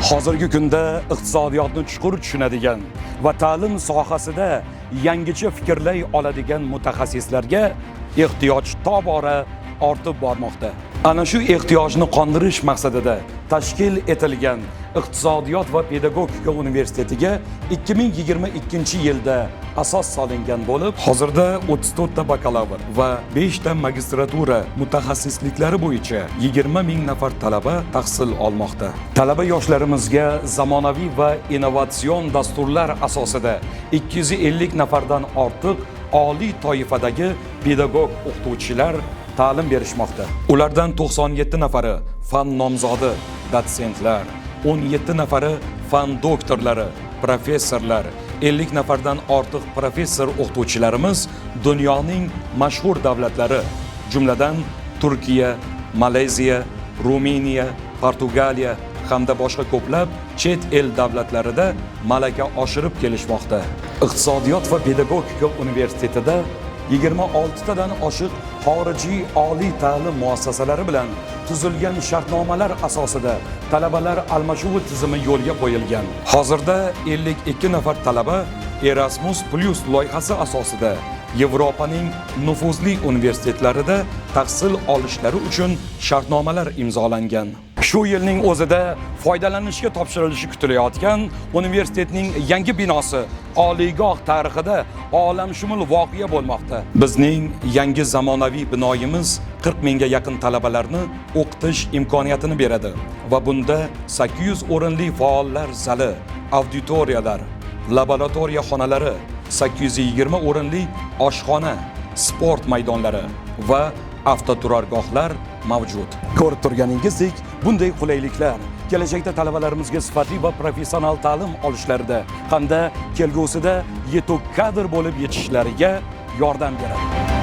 Hozirgi kunda iqtisodiyotni chuqur tushunadigan va ta'lim sohasida yangicha fikrlay oladigan mutaxassislarga ehtiyoj tobora ortib bormoqda. Ana shu ehtiyojni qondirish maqsadida tashkil etilgan Iqtisodiyot va pedagogika universitetiga 2022-yilda asos solingan bo'lib, hozirda 34 ta bakalavr va 5 ta magistratura mutaxassisliklari bo'yicha 20 ming nafar talaba tahsil olmoqda. Talaba yoshlarimizga zamonaviy va innovatsion dasturlar asosida 250 nafardan ortiq oliy toifadagi pedagog o'qituvchilar ta'lim berishmoqda. Ulardan 97 nafari fan nomzodi, dotsentlar, 17 nafari fan doktorlari, professorlar, 50 nafardan ortiq professor o'qituvchilarimiz dunyoning mashhur davlatlari, jumladan Turkiya, Malayziya, Ruminiya, Portugaliya hamda boshqa ko'plab chet el davlatlarida malaka oshirib kelishmoqda. Iqtisodiyot va pedagogika universitetida 26 tadan oshiq xorijiy oliy ta'lim muassasalari bilan tuzilgan shartnomalar asosida talabalar almashuvi tizimi yo'lga qo'yilgan. Hozirda 52 nafar talaba Erasmus Plus loyihasi asosida Yevropaning nufuzli universitetlarida tahsil olishlari uchun shartnomalar imzolangan. Shu yilning o'zida foydalanishga topshirilishi kutilayotgan universitetning yangi binosi oliygoh tarixida olamshumul voqea bo'lmoqda. Bizning yangi zamonaviy binoyimiz 40 mingga yaqin talabalarni o'qitish imkoniyatini beradi va bunda 800 o'rinli faollar zali, auditoriyalar, laboratoriya xonalari, 820 o'rinli oshxona, sport maydonlari va avtoturargohlar mavjud. Ko'rib turganingizdek, bunday qulayliklar kelajakda talabalarimizga sifatli va professional ta'lim olishlarida hamda kelgusida yetuk kadr bo'lib yetishishlariga yordam beradi.